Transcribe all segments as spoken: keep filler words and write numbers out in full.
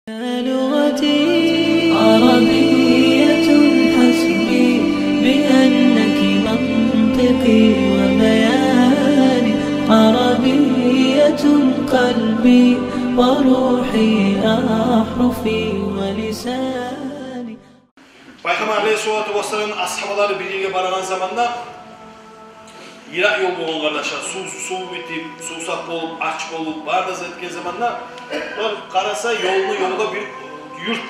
يا لغتي عربية، حسبي بأنك منطقي وبياني، عربية قلبي وروحي، أحرفي ولساني. Пайхаммар алейгьиссалату вассалам асгьабалары бир ерге барагъан заманда, йыракъ ёл болгъан, къардашлар, сув, сув битип, сувсап болуп, ач болуп, бары да зат этген заманда, булар къараса, ёлну ёлугъа бир юрт.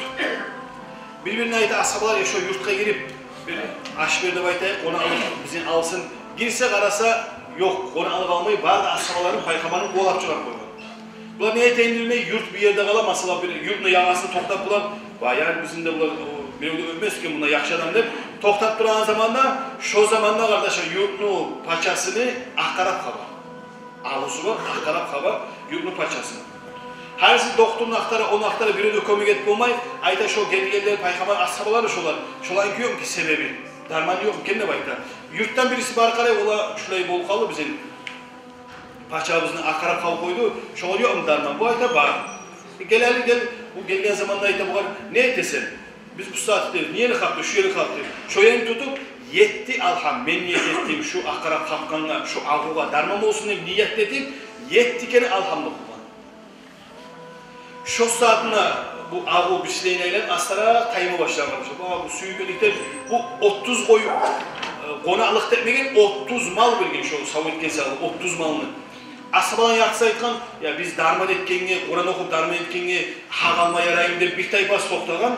Бир-бирине айта асгьабалар: «Э, шо юртгъа гирип, бир аш бер деп айтайыкъ, къонакълыкъ бизин алсын». Гирсе, къараса, ёкъ, къонакълыкъ алмай, бары да асгьабаларын Пайхаммарны къувалап чыгъарып къойгъан. Булар не этейим билмей, юрт бир ерде къала, масала, бир юртну ягъасына токътап, булар: «Вай, яр, бизин де булар, о, бирев де оьлмескен, мунда яхшы адам», — деп токътап турагъан заманда, шо заманда, къардашлар, юртну пачасыны акъ къарап хаба. Агъусу бар, акъ къарап хаба юртну пачасыны. Гьариси докторну ахтара, ону ахтара, бирев де кёмек этип болмай, айта: «Шо гелгенлер Пайхаммар асгьабалары шолар, шоланы ёкъму ки себеби, дарманы ёкъму экен?» — деп айта. Юртдан бириси барып къарай, ола: «Шулай болуп къалды, бизин пачабызны акъ къарап хап къойду, шогъар ёкъму дарман?» Бу айта: «Бар». «Гел гьали, гел». Бу гелген заманда айта бугъар: «Не этесен?» «Биз бу сагьат, — деп, — не ерни хапты, шу ерни хапты». Шо ерни тутуп, етти алгьам, мен ният этдим шу акъ къарап хапгъангъа, шу агъугъа дарман болсун деп ният этип, етти керен алгьамны охугъан. Шо сагьатында бу агъу бисинейин айланып, астаракъ тайма башлагъан. Шо, бу сюйгенликден бу отуз къой, э, къонакълыкъ этмеген, отуз мал берген, шо сав этген саялы отуз малны. Асгьабаланы яртысы айтгъан: «Я, биз дарман этгенге, Къуран охуп дарман этгенге гьакъ алма яраймы?» — деп, бир тайпасы токътагъан.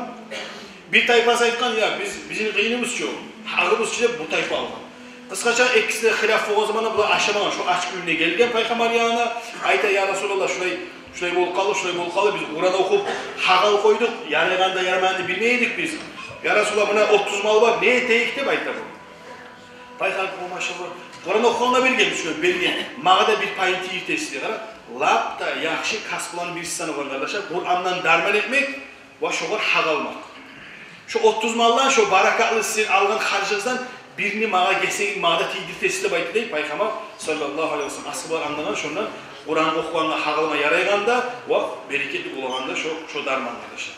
Бир тайпасы айтгъан: «Я, биз, бизин къыйыныбыз чы, гьакъыбыз чы», — деп, бу тайпа алгъан. Къысгъача, экисинде хилаф болгъан заманда булар ашамагъан. Шо ач гюнюне гелген Пайхаммар янына, айта: «Я Расулаллагь, шулай, шулай болуп къалды, шулай болуп къалды, биз Къуран охуп гьакъ алып къойдукъ, ярайгъанны да, ярамайгъанны да билмей эдик биз. Я Расулаллагь, муна отуз мал бар, не этейик?» — деп айта бу. Пайхаммар: «О, машаллагь, Къуран охугъангъа берген, шулай берген, магъа да бир пайын тийдиртесиз», — дей. Къара, лап да яхшы каспланы бириси саналгъан, къардашлар, Къурандан дарман этмек ва шогъар гьакъ алмакъ. Шо отуз малдан шо баракатлы сен алгъан харжыгъыздан бирни магъа гесегин, магъа да тийдиртесиз деп айтды дей Пайхаммар саллаллагьу алайгьи ва саллам. Асгьабалар англагъан шондан Къуран охугъангъа гьакъ алма ярайгъанны да ва берекетли болагъанны да шо, шо дарман, къардашлар.